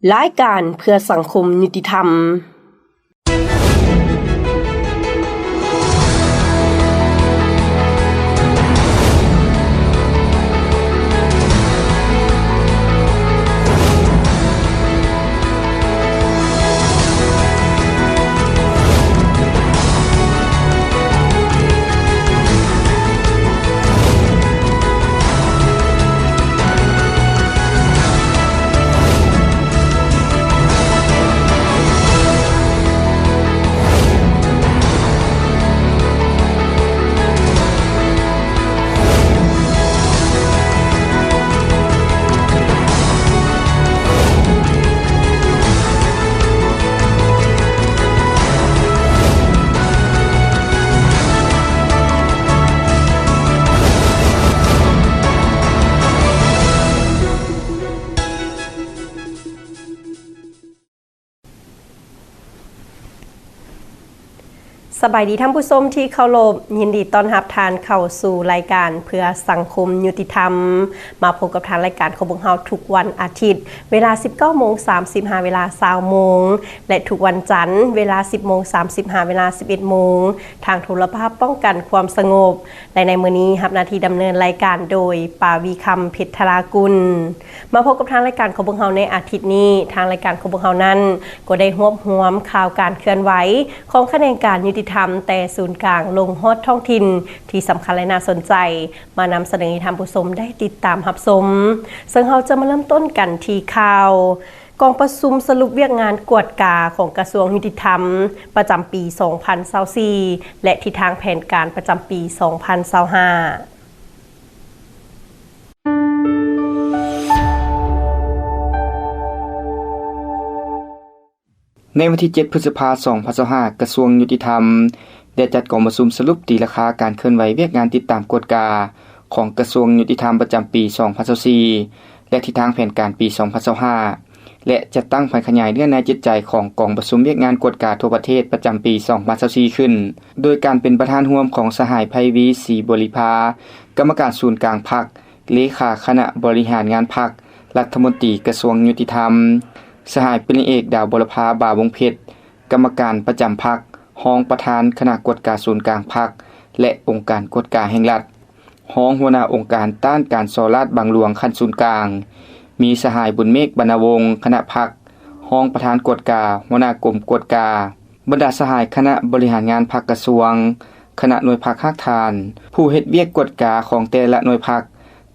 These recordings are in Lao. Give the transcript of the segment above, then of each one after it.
ລາຍການເພື່ອສັງຄົມຍຸຕິທຳ. ສະບາຍດີທ່ານຜູ້ຊົມທີ່ເຄົາລົບ, ຍິນດີຕ້ອນຮັບທ່ານເຂົ້າສູ່ລາຍການເພື່ອສັງຄົມຍຸຕິທຳ. ມາພົບກັບທາງລາຍການຂອງພວກເຮົາທຸກວັນອາທິດ ເວລາສິບເກົ້າໂມງສາມສິບ ຫາເວລາຊາວໂມງ ແລະ ທຸກວັນຈັນ ເວລາສິບໂມງສາມສິບ ຫາເວລາສິບເອັດໂມງ ທາງໂທລະພາບປ້ອງກັນຄວາມສະຫງົບ. ແລະ ໃນມື້ນີ້ຮັບໜ້າທີ່ດຳເນີນລາຍການໂດຍ ປາວີຄຳ ເພັດທະລາກຸນ. ມາພົບກັບທາງລາຍການຂອງພວກເຮົາໃນອາທິດນີ້. ທາງລາຍການຂອງພວກເຮົານັ້ນກໍໄດ້ຮວບຮວມຂ່າວການເຄື່ອນໄຫວຂອງຂະແໜງການຍຸຕິທຳ ແຕ່ສູນກາງລົງຮອດທ້ອງຖິ່ນ ທີ່ສຳຄັນ ແລະ ໜ້າສົນໃຈ ມານຳສະເໜີໃຫ້ທ່ານຜູ້ຊົມໄດ້ຕິດຕາມຮັບຊົມ. ເຊິ່ງເຮົາຈະມາເລີ່ມຕົ້ນກັນທີ່ຂ່າວ ກອງປະຊຸມສະຫຼຸບວຽກງານກວດກາຂອງກະຊວງຍຸຕິທຳ ປະຈຳປີສອງພັນຊາວສີ່ ແລະ ທິດທາງແຜນການປະຈຳປີສອງພັນຊາວຫ້າ. ໃນວັນທີເຈັດ ພຶດສະພາ ສອງພັນຊາວຫ້າ ກະຊວງຍຸຕິທຳ ໄດ້ຈັດກອງປະຊຸມສະຫຼຸບຕີລາຄາການເຄື່ອນໄຫວວຽກງານຕິດຕາມກວດກາຂອງກະຊວງຍຸຕິທຳປະຈຳປີສອງພັນຊາວສີ່ ແລະ ທິດທາງແຜນການປີສອງພັນຊາວຫ້າ ແລະ ຈັດຕັ້ງຜັນຂະຫຍາຍເນື້ອໃນຈິດໃຈຂອງກອງປະຊຸມວຽກງານກວດກາທົ່ວປະເທດປະຈຳປີສອງພັນຊາວສີ່ ຂຶ້ນ ໂດຍການເປັນປະທານຮ່ວມຂອງສະຫາຍ ໄພວີ ສີບໍລິພາ ກຳມະການສູນກາງພັກ, ເລຂາຄະນະບໍລິຫານງານພັກ, ລັດຖະມົນຕີກະຊວງຍຸຕິທຳ, ສະຫາຍ ປະລິນຍາເອກ ດາວບົວລະພາ ບາວົງເພັດ ກຳມະການປະຈຳພັກ, ຮອງປະທານຄະນະກວດກາສູນກາງພັກ ແລະ ອົງການກວດກາແຫ່ງລັດ, ຮອງຫົວໜ້າອົງການຕ້ານການສໍ້ລາດບັງຫຼວງຂັ້ນສູນກາງ, ມີສະຫາຍ ບຸນເມກ ບັນນາວົງ ຄະນະພັກ, ຮອງປະທານກວດກາ, ຫົວໜ້າກົມກວດກາ, ບັນດາສະຫາຍຄະນະບໍລິຫານງານພັກກະຊວງ, ຄະນະໜ່ວຍພັກຮາກຖານ, ຜູ້ເຮັດວຽກກວດກາຂອງແຕ່ລະໜ່ວຍພັກ,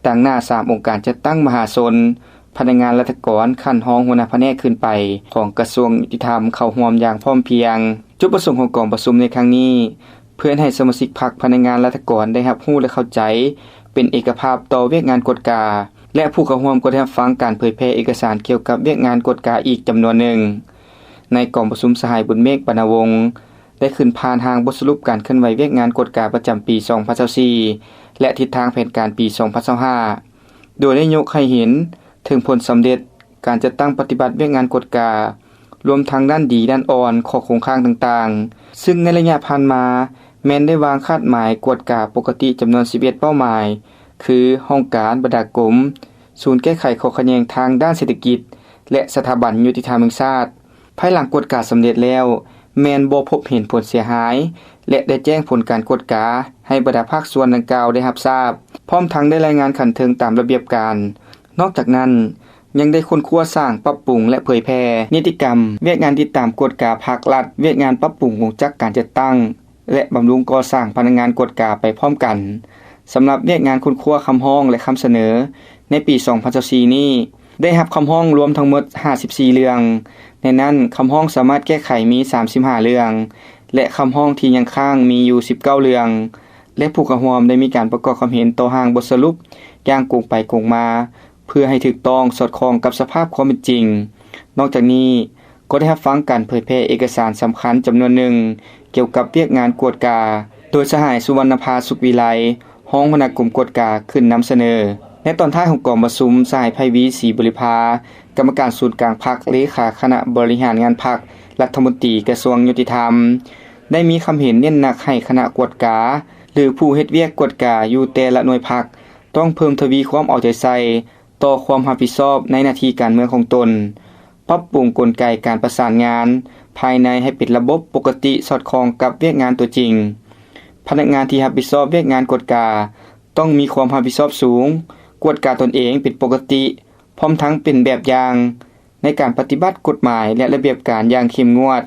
ຕາງໜ້າສາມອົງການຈັດຕັ້ງມະຫາຊົນ, ພະນັກງານລັດຖະກອນຂັ້ນຮອງຫົວໜ້າພະແນກຂຶ້ນໄປຂອງກະຊວງຍຸຕິທຳເຂົ້າຮ່ວມຢ່າງພ້ອມພຽງ. ຈຸດປະສົງຂອງກອງປະຊຸມໃນຄັ້ງນີ້ ເພື່ອໃຫ້ສະມາຊິກພັກ, ພະນັກງານລັດຖະກອນໄດ້ຮັບຮູ້ ແລະ ເຂົ້າໃຈເປັນເອກະພາບຕໍ່ວຽກງານກວດກາ ແລະ ຜູ້ເຂົ້າຮ່ວມກໍໄດ້ຮັບຟັງການເຜີຍແຜ່ເອກະສານກ່ຽວກັບວຽກງານກວດກາອີກຈຳນວນໜຶ່ງ. ໃນກອງປະຊຸມ ສະຫາຍ ບຸນເມກ ບັນນາວົງ ໄດ້ຂຶ້ນຜ່ານຮ່າງບົດສະຫຼຸບການເຄື່ອນໄຫວວຽກງານກວດກາປະຈຳປີສອງພັນຊາວສີ່ ແລະ ທິດທາງແຜນການປີສອງພັນຊາວຫ້າ ໂດຍໄດ້ຍົກໃຫ້ເຫັນເຖິງຜົນສຳເລັດການຈັດຕັ້ງປະຕິບັດວຽກງານກວດກາ ລວມທັງດ້ານດີ, ດ້ານອ່ອນ, ຂໍ້ຄົງຄ້າງຕ່າງໆ, ຊຶ່ງໃນໄລຍະຜ່ານມາແມ່ນໄດ້ວາງຄາດໝາຍກວດກາປົກກະຕິຈຳນວນສິບເອັດເປົ້າໝາຍ ຄື ຫ້ອງການ, ບັນດາກົມ, ສູນແກ້ໄຂຂໍ້ຂັດແຍ່ງທາງດ້ານເສດຖະກິດ ແລະ ສະຖາບັນຍຸຕິທຳແຫ່ງຊາດ. ພາຍຫຼັງກວດກາສຳເລັດແລ້ວ ແມ່ນບໍ່ພົບເຫັນຜົນເສຍຫາຍ ແລະ ໄດ້ແຈ້ງຜົນການກວດກາໃຫ້ບັນດາພາກສ່ວນດັ່ງກ່າວໄດ້ຮັບຊາບ, ພ້ອມທັງໄດ້ລາຍງານຂັ້ນເທິງຕາມລະບຽບການ. ນອກຈາກນັ້ນ, ຍັງໄດ້ຄົ້ນຄວ້າສ້າງ, ປັບປຸງ ແລະ ເຜີຍແຜ່ນິຕິກຳວຽກງານຕິດຕາມກວດກາພາກລັດ, ວຽກງານປັບປຸງໂຮງຈັກການຈັດຕັ້ງ ແລະ ບຳລຸງກໍ່ສ້າງພະນັກງານກວດກາໄປພ້ອມກັນ. ສຳລັບວຽກງານຄົ້ນຄວ້າຄຳຮ້ອງ ແລະ ຄຳສະເໜີ ໃນປີສອງພັນຊາວສີ່ນີ້ ໄດ້ຮັບຄຳຮ້ອງລວມທັງໝົດຫ້າສິບສີ່ເລື່ອງ, ໃນນັ້ນຄຳຮ້ອງສາມາດແກ້ໄຂມີສາມສິບຫ້າເລື່ອງ ແລະ ຄຳຮ້ອງທີ່ຍັງຄ້າງມີຢູ່ສິບເກົ້າເລື່ອງ ແລະ ຜູ້ເຂົ້າຮ່ວມໄດ້ມີການປະກອບຄຳເຫັນຕໍ່ຮ່າງບົດສະຫຼຸບຢ່າງກົງໄປກົງມາ ເພື່ອໃຫ້ຖືກຕ້ອງສອດຄ່ອງກັບສະພາບຄວາມເປັນຈິງ. ນອກຈາກນີ້ ກໍໄດ້ຮັບຟັງການເຜີຍແຜ່ເອກະສານສຳຄັນຈຳນວນໜຶ່ງກ່ຽວກັບວຽກງານກວດກາ ໂດຍສະຫາຍ ສຸວັນນະພາ ສຸກວິໄລ ຮອງຫົວໜ້າກົມກວດກາຂຶ້ນນຳສະເໜີ. ໃນຕອນທ້າຍຂອງກອງປະຊຸມ, ສະຫາຍ ໄພວີ ສີບໍລິພາ ກຳມະການສູນກາງພັກ, ເລຂາຄະນະບໍລິຫານງານພັກ, ລັດຖະມົນຕີກະຊວງຍຸຕິທຳ ໄດ້ມີຄຳເຫັນເນັ້ນໜັກໃຫ້ຄະນະກວດກາ ຫຼື ຜູ້ເຮັດວຽກກວດກາຢູ່ແຕ່ລະໜ່ວຍພັກ ຕ້ອງເພີ່ມທະວີຄວາມເອົາໃຈໃສ່ຕໍ່ຄວາມຮັບຜິດຊອບໃນໜ້າທີ່ການເມືອງຂອງຕົນ. ປັບປຸງກົນໄກການປະສານງານພາຍໃນໃຫ້ເປັນລະບົບປົກກະຕິສອດຄ່ອງກັບວຽກງານຕົວຈິງ. ພະນັກງານທີ່ຮັບຜິດຊອບວຽກງານກວດກາ ຕ້ອງມີຄວາມຮັບຜິດຊອບສູງ, ກວດກາຕົນເອງເປັນປົກກະຕິ, ພ້ອມທັງເປັນແບບຢ່າງໃນການປະຕິບັດກົດໝາຍ ແລະ ລະບຽບການຢ່າງເຂັ້ມງວດ,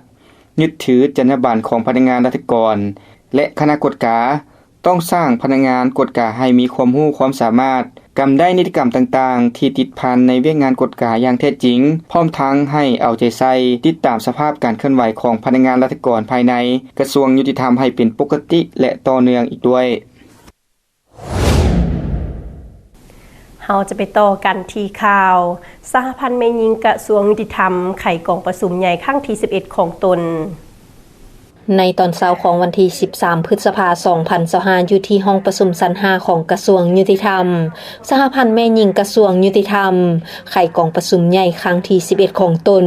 ຍຶດຖືຈັນຍາບັນຂອງພະນັກງານລັດຖະກອນ ແລະ ຄະນະກວດກາ. ຕ້ອງສ້າງພະນັກງານກວດກາໃຫ້ມີຄວາມຮູ້ຄວາມສາມາດ, ກຳໄດ້ນິຕິກຳຕ່າງໆທີ່ຕິດພັນໃນວຽກງານກວດກາຢ່າງແທ້ຈິງ, ພ້ອມທັງໃຫ້ເອົາໃຈໃສ່ຕິດຕາມສະພາບການເຄື່ອນໄຫວຂອງພະນັກງານລັດຖະກອນພາຍໃນກະຊວງຍຸຕິທຳໃຫ້ເປັນປົກກະຕິ ແລະ ຕໍ່ເນື່ອງອີກດ້ວຍ. ເຮົາຈະໄປຕໍ່ກັນທີ່ຂ່າວ ສະຫະພັນແມ່ຍິງກະຊວງຍຸຕິທຳ ໄຂກອງປະຊຸມໃຫຍ່ຄັ້ງທີສິບເອັດຂອງຕົນ. ໃນຕອນເຊົ້າຂອງວັນທີສິບສາມ ພຶດສະພາ ສອງພັນຊາວຫ້າ ຢູ່ທີ່ຫ້ອງປະຊຸມຊັ້ນຫ້າຂອງກະຊວງຍຸຕິທຳ, ສະຫະພັນແມ່ຍິງກະຊວງຍຸຕິທຳ ໄຂກອງປະຊຸມໃຫຍ່ຄັ້ງທີສິບເອັດຂອງຕົນ,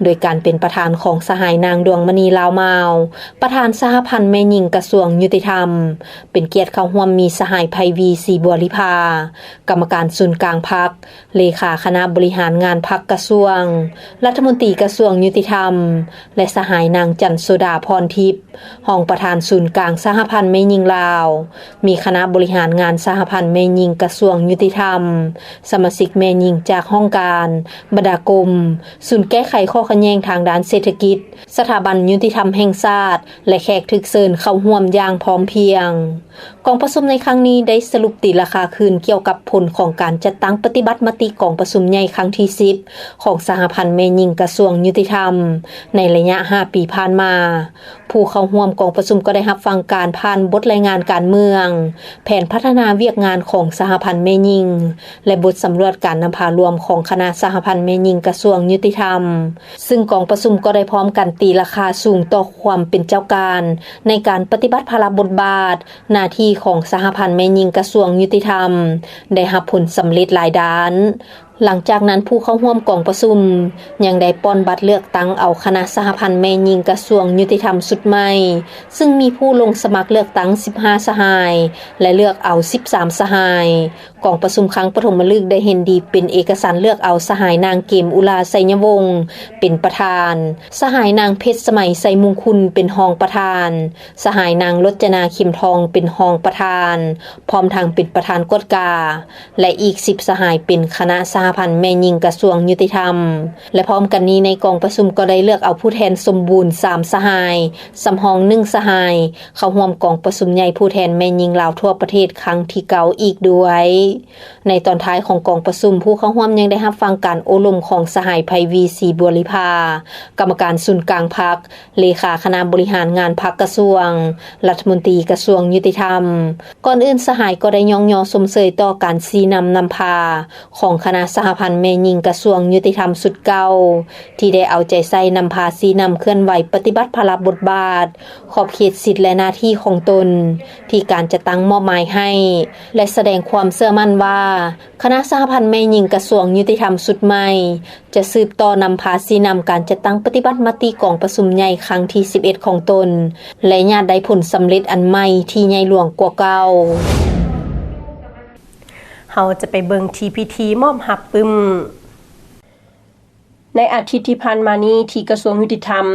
ໂດຍການເປັນປະທານຂອງສະຫາຍນາງ ດວງມະນີ ລາວມາວ, ປະທານສະຫະພັນແມ່ຍິງກະຊວງຍຸຕິທຳ, ເປັນກຽດເຂົ້າຮ່ວມມີສະຫາຍ ໄພວີ ສີບົວລິພາ, ກຳມະການສູນກາງພັກ, ເລຂາຄະນະບໍລິຫານງານພັກກະຊວງ, ລັດຖະມົນຕີກະຊວງຍຸຕິທຳ ແລະ ສະຫາຍນາງ ຈັນໂສດາ ພອນທິບ, ຮອງປະທານສູນກາງສະຫະພັນແມ່ຍິງລາວ, ມີຄະນະບໍລິຫານງານສະຫະພັນແມ່ຍິງກະຊວງຍຸຕິທຳ, ສະມາຊິກແມ່ຍິງຈາກຫ້ອງການ, ບັນດາກົມ, ສູນແກ້ໄຂຂໍ້ຂັດແຍ່ງທາງດ້ານເສດຖະກິດ, ສະຖາບັນຍຸຕິທຳແຫ່ງຊາດ ແລະ ແຂກຖືກເຊີນເຂົ້າຮ່ວມຢ່າງພ້ອມພຽງ. ກອງປະຊຸມໃນຄັ້ງນີ້ໄດ້ສະຫຼຸບຕີລາຄາຄືນກ່ຽວກັບຜົນຂອງການຈັດຕັ້ງປະຕິບັດມະຕິກອງປະຊຸມໃຫຍ່ຄັ້ງທີສິບ ຂອງສະຫະພັນແມ່ຍິງກະຊວງຍຸຕິທຳ ໃນໄລຍະຫ້າປີຜ່ານມາ. ຜູ້ເຂົ້າຮ່ວມກອງປະຊຸມກໍໄດ້ຮັບຟັງການຜ່ານບົດລາຍງານການເມືອງ, ແຜນພັດທະນາວຽກງານຂອງສະຫະພັນແມ່ຍິງ ແລະ ບົດສຳຫຼວດການນຳພາລວມຂອງຄະນະສະຫະພັນແມ່ຍິງກະຊວງຍຸຕິທຳ, ຊຶ່ງກອງປະຊຸມກໍໄດ້ພ້ອມກັນຕີລາຄາສູງຕໍ່ຄວາມເປັນເຈົ້າການໃນການປະຕິບັດພາລະບົດບາດ ໜ້າທີ່ຂອງສະຫະພັນແມ່ຍິງກະຊວງຍຸຕິທຳ ໄດ້ຮັບຜົນສຳເລັດຫຼາຍດ້ານ. ຫຼັງຈາກນັ້ນ ຜູ້ເຂົ້າຮ່ວມກອງປະຊຸມຍັງໄດ້ປ່ອນບັດເລືອກຕັ້ງເອົາຄະນະສະຫະພັນແມ່ຍິງກະຊວງຍຸຕິທຳຊຸດໃໝ່, ຊຶ່ງມີຜູ້ລົງສະໝັກເລືອກຕັ້ງສິບຫ້າສະຫາຍ ແລະ ເລືອກເອົາສິບສາມສະຫາຍ. ກອງປະຊຸມຄັ້ງປະຖົມມະລຶກໄດ້ເຫັນດີເປັນເອກະສັນເລືອກເອົາສະຫາຍນາງ ເກມອຸລາ ໄຊຍະວົງ ເປັນປະທານ, ສະຫາຍນາງ ເພັດສະໄໝ ໄຊມຸງຄຸນ ເປັນຮອງປະທານ, ສະຫາຍນາງ ລົດຈະນາ ເຂັມທອງ ເປັນຮອງປະທານ, ພ້ອມທັງເປັນປະທານກວດກາ ແລະ ອີກສິບສະຫາຍເປັນຄະນະສະຫະພັນແມ່ຍິງກະຊວງຍຸຕິທຳ ແລະ ພ້ອມກັນນີ້ໃນກອງປະຊຸມກໍໄດ້ເລືອກເອົາຜູ້ແທນສົມບູນສາມສະຫາຍ, ສຳຮອງໜຶ່ງສະຫາຍ ເຂົ້າຮ່ວມກອງປະຊຸມໃຫຍ່ຜູ້ແທນແມ່ຍິງລາວທົ່ວປະເທດຄັ້ງທີເກົ້າອີກດ້ວຍ. ໃນຕອນທ້າຍຂອງກອງປະຊຸມ, ຜູ້ເຂົ້າຮ່ວມຍັງໄດ້ຮັບຟັງການໂອ້ລົມຂອງສະຫາຍ ໄພວີ ສີບົວລິພາ, ກຳມະການສູນກາງພັກ, ເລຂາຄະນະບໍລິຫານງານພັກກະຊວງ, ລັດຖະມົນຕີກະຊວງຍຸຕິທຳ. ກ່ອນອື່ນສະຫາຍກໍໄດ້ຍ້ອງຍໍຊົມເຊີຍຕໍ່ການຊີ້ນຳນຳພາຂອງຄະນະສະຫະພັນແມ່ຍິງກະຊວງຍຸຕິທຳຊຸດເກົ່າ ທີ່ໄດ້ເອົາໃຈໃສ່ນຳພາຊີ້ນຳເຄື່ອນໄຫວປະຕິບັດພາລະບົດບາດ, ຂອບເຂດສິດ ແລະ ໜ້າທີ່ຂອງຕົນ ທີ່ການຈັດຕັ້ງມອບໝາຍໃຫ້ ແລະ ສະແດງຄວາມເຊື່ອໝັ້ນວ່າ ຄະນະສະຫະພັນແມ່ຍິງກະຊວງຍຸຕິທຳຊຸດໃໝ່ ຈະສືບຕໍ່ນຳພາຊີ້ນຳການຈັດຕັ້ງປະຕິບັດມະຕິກອງປະຊຸມໃຫຍ່ຄັ້ງທີສິບເອັດຂອງຕົນ ແລະ ຍາດໄດ້ຜົນສຳເລັດອັນໃໝ່ທີ່ໃຫຍ່ຫຼວງກວ່າເກົ່າ. ເຮົາຈະໄປເບິ່ງທີ່ພິທີມອບຮັບປຶ້ມ. ໃນອາທິດທີ່ຜ່ານມານີ້ ທີ່ກະຊວງຍຸຕິທຳ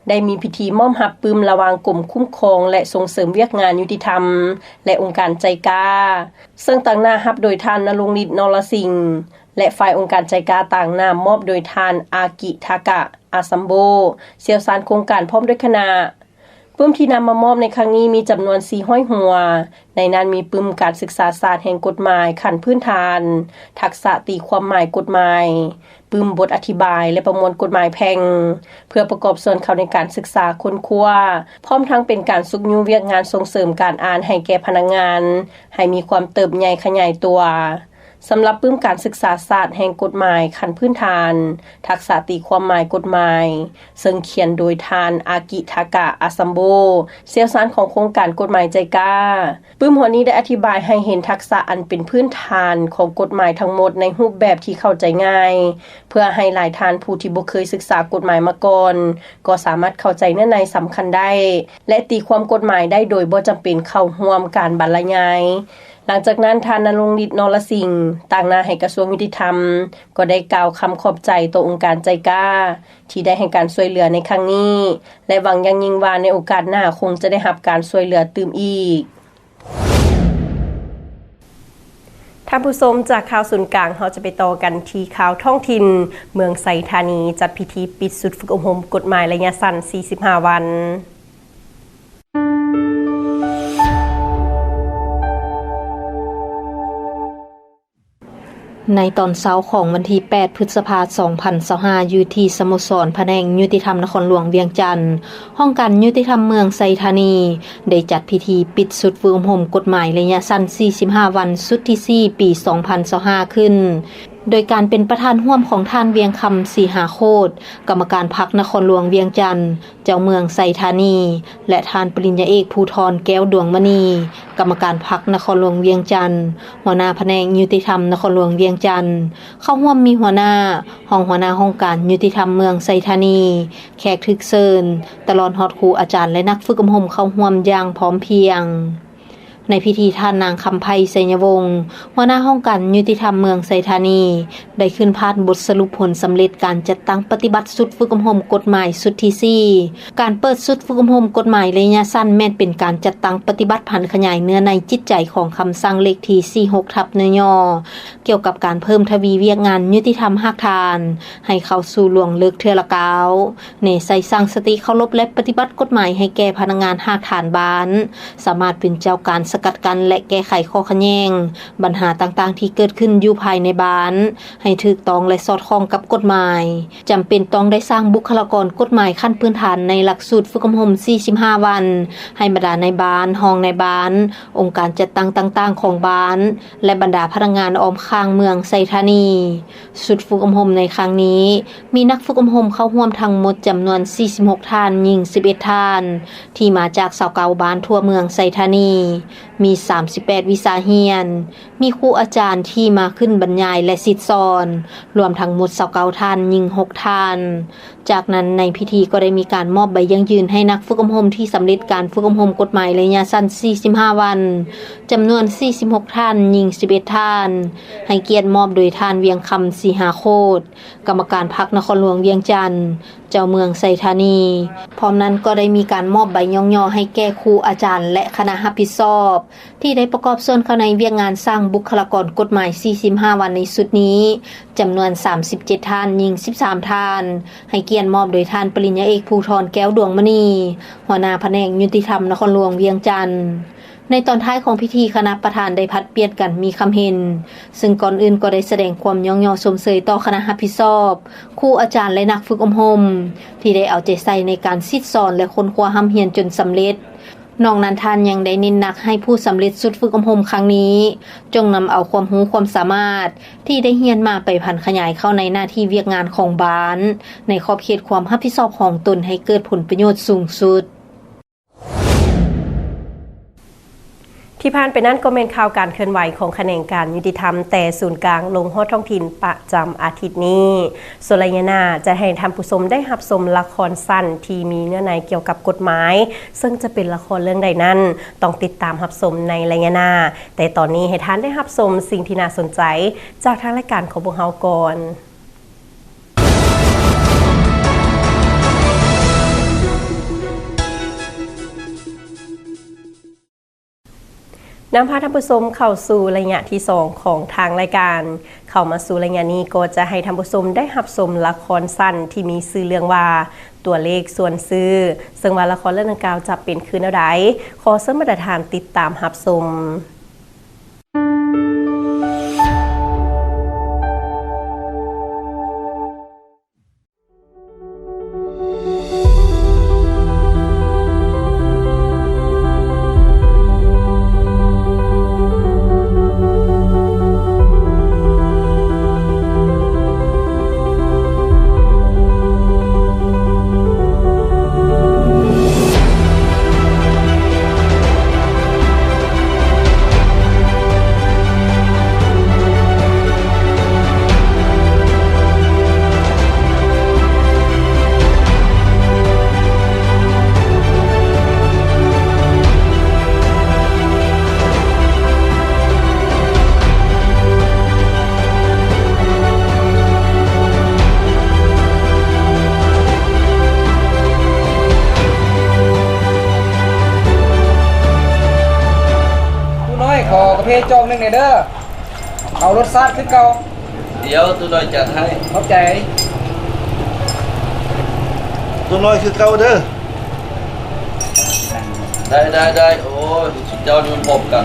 ໄດ້ມີພິທີມອບຮັບປຶ້ມລະຫວ່າງກົມຄຸ້ມຄອງ ແລະ ສົ່ງເສີມວຽກງານຍຸຕິທຳ ແລະ ອົງການໄຈກາ, ເຊິ່ງຕາງໜ້າຮັບໂດຍທ່ານ ນະລົງລິດ ນໍລະສິງ ແລະ ຝ່າຍອົງການໄຈກາຕາງໜ້າມອບໂດຍທ່ານ ອາກິ ທາກະ ອາຊຳໂບ ຊ່ຽວຊານໂຄງການ ພ້ອມດ້ວຍຄະນະ. ປຶ້ມທີ່ນຳມາມອບໃນຄັ້ງນີ້ມີຈຳນວນສີ່ຮ້ອຍຫົວ, ໃນນັ້ນມີປຶ້ມການສຶກສາສາດແຫ່ງກົດໝາຍຂັ້ນພື້ນຖານ, ທັກສະຕີຄວາມໝາຍກົດໝາຍ, ປຶ້ມບົດອະທິບາຍ ແລະ ປະມວນກົດໝາຍແພ່ງ ເພື່ອປະກອບສ່ວນເຂົ້າໃນການສຶກສາຄົ້ນຄວ້າ, ພ້ອມທັງເປັນການຊຸກຍູ້ວຽກງານສົ່ງເສີມການອ່ານໃຫ້ແກ່ພະນັກງານ ໃຫ້ມີຄວາມເຕີບໃຫຍ່ຂະຫຍາຍຕົວ. ສຳລັບປຶ້ມການສຶກສາສາດແຫ່ງກົດໝາຍຂັ້ນພື້ນຖານ, ທັກສະຕີຄວາມໝາຍກົດໝາຍ, ເຊິ່ງຂຽນໂດຍທ່ານ ອາກິ ທາກະ ອາຊຳໂບ ຊ່ຽວຊານຂອງໂຄງການກົດໝາຍໄຈກາ. ປຶ້ມຫົວນີ້ໄດ້ອະທິບາຍໃຫ້ເຫັນທັກສະອັນເປັນພື້ນຖານຂອງກົດໝາຍທັງໝົດໃນຮູບແບບທີ່ເຂົ້າໃຈງ່າຍ, ເພື່ອໃຫ້ຫຼາຍທ່ານຜູ້ທີ່ບໍ່ເຄີຍສຶກສາກົດໝາຍມາກ່ອນ ກໍສາມາດເຂົ້າໃຈເນື້ອໃນສຳຄັນໄດ້ ແລະ ຕີຄວາມກົດໝາຍໄດ້ໂດຍບໍ່ຈຳເປັນເຂົ້າຮ່ວມການບັນລະຍາຍ. ຫຼັງຈາກນັ້ນ ທ່ານ ນະລົງລິດ ນໍລະສິງ ຕາງໜ້າໃຫ້ກະຊວງຍຸຕິທຳ ກໍໄດ້ກ່າວຄຳຂອບໃຈຕໍ່ອົງການໄຈກາ ທີ່ໄດ້ໃຫ້ການຊ່ວຍເຫຼືອໃນຄັ້ງນີ້ ແລະ ຫວັງຢ່າງຍິ່ງວ່າໃນໂອກາດໜ້າຄົງຈະໄດ້ຮັບການຊ່ວຍເຫຼືອຕື່ມອີກ. ທ່ານຜູ້ຊົມ, ຈາກຂ່າວສູນກາງ ເຮົາຈະໄປຕໍ່ກັນທີ່ຂ່າວທ້ອງຖິ່ນ. ເມືອງໄຊທານີຈັດພິທີປິດຊຸດຝຶກອົບຮົມກົດໝາຍໄລຍະສັ້ນສີ່ສິບຫ້າວັນ. ໃນຕອນເຊົ້າຂອງວັນທີແປດ ພຶດສະພາ ສອງພັນຊາວຫ້າ ຢູ່ທີ່ສະໂມສອນພະແນງຍຸຕິທຳນະຄອນຫຼວງວຽງຈັນ, ຫ້ອງການຍຸຕິທຳເມືອງໄຊທານີ ໄດ້ຈັດພິທີປິດຊຸດຝຶກອົບຮົມກົດໝາຍໄລຍະສັ້ນສີ່ສິບຫ້າວັນ ຊຸດທີສີ່ ປີສອງພັນຊາວຫ້າ ຂຶ້ນ ໂດຍການເປັນປະທານຮ່ວມຂອງທ່ານ ວຽງຄຳ ສີຫາໂຄດ ກຳມະການພັກນະຄອນຫຼວງວຽງຈັນ, ເຈົ້າເມືອງໄຊທານີ ແລະ ທ່ານປະລິນຍາເອກ ພູທອນ ແກ້ວດວງມະນີ ກຳມະການພັກນະຄອນຫຼວງວຽງຈັນ, ຫົວໜ້າພະແນກຍຸຕິທຳນະຄອນຫຼວງວຽງຈັນ. ເຂົ້າຮ່ວມມີຫົວໜ້າ, ຮອງຫົວໜ້າຫ້ອງການຍຸຕິທຳເມືອງໄຊທານີ, ແຂກຖືກເຊີນ, ຕະຫຼອດຮອດຄູອາຈານ ແລະ ນັກຝຶກອົບຮົມເຂົ້າຮ່ວມຢ່າງພ້ອມພຽງ. ໃນພິທີ ທ່ານນາງ ຄຳໄພ ໄຊຍະວົງ ຫົວໜ້າຫ້ອງການຍຸຕິທຳເມືອງໄຊທານີ ໄດ້ຂຶ້ນຜ່ານບົດສະຫຼຸບຜົນສຳເລັດການຈັດຕັ້ງປະຕິບັດຊຸດຝຶກອົບຮົມກົດໝາຍຊຸດທີສີ່. ການເປີດຊຸດຝຶກອົບຮົມກົດໝາຍໄລຍະສັ້ນ ແມ່ນເປັນການຈັດຕັ້ງປະຕິບັດຜັນຂະຫຍາຍເນື້ອໃນຈິດໃຈຂອງຄຳສັ່ງເລກທີສີ່ຫົກ ທັບ ນຍ ກ່ຽວກັບການເພີ່ມທະວີວຽກງານຍຸຕິທຳຮາກຖານ ໃຫ້ເຂົ້າສູ່ລວງເລິກເທື່ອລະກ້າວ, ແນໃສ່ຕັ້ງສະຕິເຄົາລົບ ແລະ ປະຕິບັດກົດໝາຍໃຫ້ແກ່ພະນັກງານຮາກຖານບ້ານ ສາມາດເປັນເຈົ້າການສະກັດກັ້ນ ແລະ ແກ້ໄຂຂໍ້ຂັດແຍ່ງ, ບັນຫາຕ່າງໆທີ່ເກີດຂຶ້ນຢູ່ພາຍໃນບ້ານ ໃຫ້ຖືກຕ້ອງ ແລະ ສອດຄ່ອງກັບກົດໝາຍ. ຈຳເປັນຕ້ອງໄດ້ສ້າງບຸກຄະລາກອນກົດໝາຍຂັ້ນພື້ນຖານໃນຫຼັກສູດຝຶກອົບຮົມສີ່ສິບຫ້າວັນ ໃຫ້ບັນດານາຍບ້ານ, ຮອງນາຍບ້ານ, ອົງການຈັດຕັ້ງຕ່າງໆຂອງບ້ານ ແລະ ບັນດາພະນັກງານອ້ອມຂ້າງເມືອງໄຊທານີ. ຊຸດຝຶກອົບຮົມໃນຄັ້ງນີ້ ມີນັກຝຶກອົບຮົມເຂົ້າຮ່ວມທັງໝົດຈຳນວນສີ່ສິບຫົກທ່ານ, ຍິງສິບເອັດທ່ານ ທີ່ມາຈາກຊາວເກົ້າບ້ານທົ່ວເມືອງໄຊທານີ, ມີສາມສິບແປດວິຊາຮຽນ, ມີຄູອາຈານທີ່ມາຂຶ້ນບັນຍາຍ ແລະ ສິດສອນ ລວມທັງໝົດຊາວເກົ້າທ່ານ, ຍິງຫົກທ່ານ. ຈາກນັ້ນໃນພິທີກໍໄດ້ມີການມອບໃບຢັ້ງຢືນໃຫ້ນັກຝຶກອົບຮົມທີ່ສຳເລັດການຝຶກອົບຮົມກົດໝາຍໄລຍະສັ້ນສີ່ສິບຫ້າວັນ ຈຳນວນສີ່ສິບຫົກທ່ານ, ຍິງສິບເອັດທ່ານ, ໃຫ້ກຽດມອບໂດຍທ່ານ ວຽງຄຳ ສີຫາໂຄດ ກຳມະການພັກນະຄອນຫຼວງວຽງຈັນ, ເຈົ້າເມືອງໄຊທານີ. ພ້ອມນັ້ນກໍໄດ້ມີການມອບໃບຍ້ອງຍໍໃຫ້ແກ່ຄູອາຈານ ແລະ ຄະນະຮັບຜິດຊອບ ທີ່ໄດ້ປະກອບສ່ວນເຂົ້າໃນວຽກງານສ້າງບຸກຄະລາກອນກົດໝາຍສີ່ສິບຫ້າວັນໃນຊຸດນີ້ ຈຳນວນສາມສິບເຈັດທ່ານ, ຍິງສິບສາມທ່ານ, ໃຫ້ກຽດມອບໂດຍທ່ານປະລິນຍາເອກ ພູທອນ ແກ້ວດວງມະນີ ຫົວໜ້າພະແນກຍຸຕິທຳນະຄອນຫຼວງວຽງຈັນ. ໃນຕອນທ້າຍຂອງພິທີ ຄະນະປະທານໄດ້ຜັດປ່ຽນກັນມີຄຳເຫັນ, ເຊິ່ງກ່ອນອື່ນກໍໄດ້ສະແດງຄວາມຍ້ອງຍໍຊົມເຊີຍຕໍ່ຄະນະຮັບຜິດຊອບ, ຄູອາຈານ ແລະ ນັກຝຶກອົບຮົມ ທີ່ໄດ້ເອົາໃຈໃສ່ໃນການສິດສອນ ແລະ ຄົ້ນຄວ້າຮ່ຳຮຽນຈົນສຳເລັດ. ນອກນັ້ນທ່ານຍັງໄດ້ເນັ້ນໜັກໃຫ້ຜູ້ສຳເລັດຊຸດຝຶກອົບຮົມຄັ້ງນີ້ ຈົ່ງນຳເອົາຄວາມຮູ້ຄວາມສາມາດທີ່ໄດ້ຮຽນມາໄປຜັນຂະຫຍາຍເຂົ້າໃນໜ້າທີ່ວຽກງານຂອງບ້ານ ໃນຂອບເຂດຄວາມຮັບຜິດຊອບຂອງຕົນໃຫ້ເກີດຜົນປະໂຫຍດສູງສຸດ. ທີ່ຜ່ານໄປນັ້ນກໍແມ່ນຂ່າວການເຄື່ອນໄຫວຂອງຂະແໜງການຍຸຕິທຳແຕ່ສູນກາງລົງຮອດທ້ອງຖິ່ນປະຈຳອາທິດນີ້. ສ່ວນໄລຍະໜ້າຈະໃຫ້ທ່ານຜູ້ຊົມໄດ້ຮັບຊົມລະຄອນສັ້ນທີ່ມີເນື້ອໃນກ່ຽວກັບກົດໝາຍ, ເຊິ່ງຈະເປັນລະຄອນເລື່ອງໃດນັ້ນ ຕ້ອງຕິດຕາມຮັບຊົມໃນໄລຍະໜ້າ. ແຕ່ຕອນນີ້ໃຫ້ທ່ານໄດ້ຮັບຊົມສິ່ງທີ່ໜ້າສົນໃຈຈາກທາງລາຍການຂອງພວກເຮົາກ່ອນ. ນຳພາທ່ານຜູ້ຊົມເຂົ້າສູ່ໄລຍະທີສອງຂອງທາງລາຍການ. ເຂົ້າມາສູ່ໄລຍະນີ້ກໍຈະໃຫ້ທ່ານຜູ້ຊົມໄດ້ຮັບຊົມລະຄອນສັ້ນທີ່ມີຊື່ເລື່ອງວ່າ ຕົວເລກຊວນຊື້, ເຊິ່ງວ່າລະຄອນເລື່ອງດັ່ງກ່າວຈະເປັນຄືແນວໃດ, ຂໍເຊີນບັນດາທ່ານຕິດຕາມຮັບຊົມ. ຈອກໜຶ່ງແດ່ເດີ ເອົາລົດຊາດຄືເກົ່າ. ດຽວ ໂຕນ້ອຍຈັດໃຫ້. ຂອບໃຈ. ໂຕນ້ອຍຄືເກົ່າເດີ. ໄດ້ ໄດ້ ໄດ້. ໂອ້ຍ ສຸດຍອດ ຢູ່ພ້ອມກັນ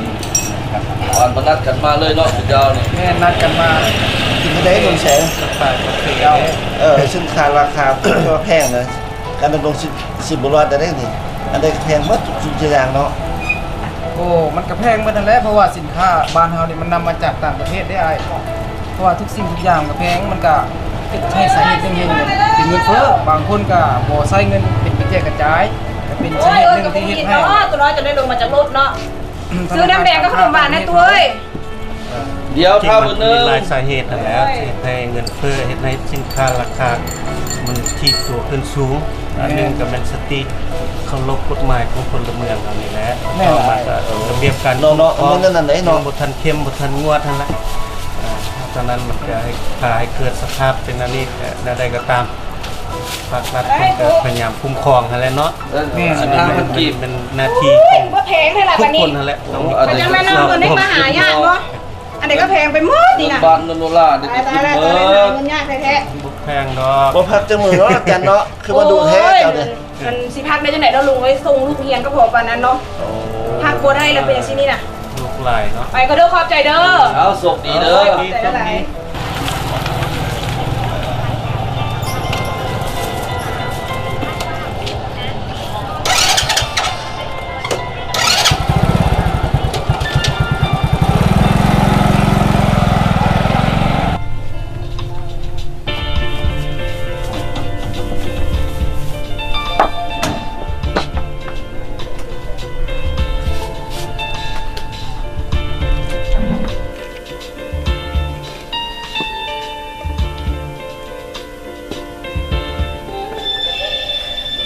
ປານມານັດກັນມາເລີຍເນາະ ສຸດຍອດນີ້. ແມ່ນ ນັດກັນມາ. ກິນໄດ້ ລຸງແສງ? ກາແຟ ກາເຟ. ເອີ ສິນຄ້າລາຄາກໍແພງນະ. ການດຳລົງຊີວິດ ຊິບໍ່ລອດໄດ້ເດ້ນີ້. ອັນໃດກໍແພງໝົດທຸກສິ່ງທຸກຢ່າງເນາະ. ໂອ້ ມັນກໍແພງໝົດຫັ້ນແຫຼະ ເພາະວ່າສິນຄ້າບ້ານເຮົານີ້ມັນນຳມາຈາກຕ່າງປະເທດເດ້ອ້າຍ. ເພາະວ່າທຸກສິ່ງທຸກຢ່າງມັນກໍແພງ ມັນກໍເຮັດໃຫ້ສາເຫດໜຶ່ງເປັນເງິນເຟີ້. ບາງຄົນກໍບໍ່ໃຊ້ເງິນເປັນກະແຈກກະຈາຍ ກໍເປັນສາເຫດໜຶ່ງທີ່ເຮັດໃຫ້ ໂອ້ຍ ໂຕນ້ອຍຈົນໄດ້ລົງມາຈາກລົດເນາະ. ຊື້ນ້ຳແດງກັບຂະໜົມຫວານແດ່ຕູ້ເອີຍ. ດຽວ ຖ້າເບິ່ງໜຶ່ງ ມີຫຼາຍສາເຫດຫັ້ນແຫຼະ ເຮັດໃຫ້ເງິນເຟີ້ ເຮັດໃຫ້ສິນຄ້າລາຄາມັນຖີບຕົວຂຶ້ນສູງ. ອັນໜຶ່ງກໍແມ່ນສະຕິເຄົາລົບກົດໝາຍຂອງພົນລະເມືອງເຮົານີ້ແຫຼະ. ແມ່ນ ຕໍ່ມາກໍລະບຽບການເນາະ ເນາະ ເນາະ ອັນນັ້ນເດ້ເນາະ ຍັງບໍ່ທັນເຂັ້ມ ບໍ່ທັນງວດຫັ້ນແຫຼະ. ອາ ເທົ່ານັ້ນມັນກໍໃຫ້ ພາໃຫ້ເກີດສະພາບເປັນອັນນີ້. ແນວໃດກໍຕາມ ພາກລັດເພິ່ນກໍພະຍາຍາມຄຸ້ມຄອງຫັ້ນແຫຼະເນາະ. ແມ່ນ ອັນນີ້ມັນ ມັນເປັນໜ້າທີ່ຂອງ ໂອ້ຍ ບໍ່ແພງເທົ່າໃດບັດນີ້ ທຸກຄົນຫັ້ນແຫຼະ ຕ້ອງ ເອົາຈັ່ງນັ້ນເອົາເງິນນີ້ມາຫາຍາກເນາະ. ອັນໃດກໍແພງໄປໝົດນີ້ນະ ເງິນບາດເງິນໂດລານີ້ກໍຂຶ້ນໝົດ. ຕາຍແລ້ວ ຕາຍແລ້ວ ຫາເງິນຍາກແທ້ໆ. ບໍ່ແພງດອກ. ບໍ່ພັກຈັກມື້ເນາະ ຈັນເນາະ. ຄືວ່າດຸແທ້ເຈົ້າເດ້. ໂອ້ຍ ມັນຊິພັກໄດ້ຈັ່ງໃດເນາະລຸງເອີຍ ສົ່ງລູກຮຽນກໍພໍປານນັ້ນເນາະ. ໂອ້ ພັກບໍ່ໄດ້ແລ້ວເປັນຈັ່ງຊີ້ນີ້ນະ. ລູກຫຼາຍເນາະ. ໄປກໍເດີ ຂອບໃຈເດີ. ເອົາ ໂຊກດີເດີ. ໂຊກດີ ຂອບໃຈຫຼາຍ.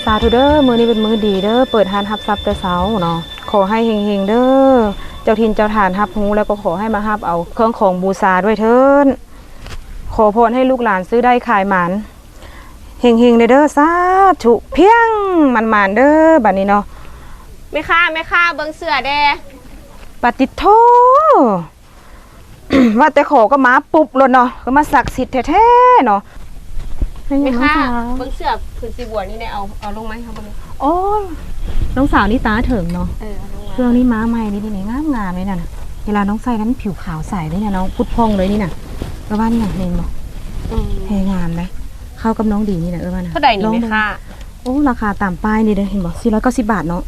ສາທຸເດີ ມື້ນີ້ເປັນມື້ດີເດີ ເປີດຮ້ານຮັບຊັບແຕ່ເຊົ້າເນາະ. ຂໍໃຫ້ເຮັງໆເດີ ເຈົ້າຖິ່ນເຈົ້າຖານຮັບຮູ້ແລ້ວກໍຂໍໃຫ້ມາຮັບເອົາເຄື່ອງຂອງບູຊາດ້ວຍເທີ້ນ. ຂໍພອນໃຫ້ລູກຫຼານຊື້ໄດ້ຂາຍໝານ ເຮັງໆເດີ ສາທຸ. ພຽງ ໝານໆເດີ ບາດນີ້ເນາະ. ແມ່ຄ້າ ແມ່ຄ້າ ເບິ່ງເສື້ອແດ່. ປາຕິດໂທ ວ່າແຕ່ຂໍກໍມາປຸບໂລດເນາະ ຄືມາສັກສິດແທ້ໆເນາະ. ແມ່ຄ້າ ເບິ່ງເສື້ອຜືນສີບົວນີ້ແດ່ ເອົາ ເອົາລົງມາໃຫ້ເຮົາເບິ່ງ. ໂອ້ ນ້ອງສາວນີ້ຕາເຖິງເນາະ. ເອີ ເອົາລົງມາ. ເຄື່ອງນີ້ມາໃໝ່ນີ້ ນີ້ງາມໆເລີຍນັ້ນ. ເວລານ້ອງໃສ່ນັ້ນຜິວຂາວໃສເລີຍນະ ນ້ອງ ພຸດຜ່ອງເລີຍນີ້ນະ. ເອີ ວ່ານີ້ນະ ເຫັນບໍ່? ອືມ ແພງງາມເດ້. ເຂົ້າກັບນ້ອງດີນີ້ນະ ເອີ ວ່ານະ. ເທົ່າໃດນີ້ແມ່ຄ້າ? ໂອ້ ລາຄາຕາມປ້າຍນີ້ເດ້ ເຫັນບໍ່? ສີ່ຮ້ອຍເກົ້າສິບບາດເນາະ.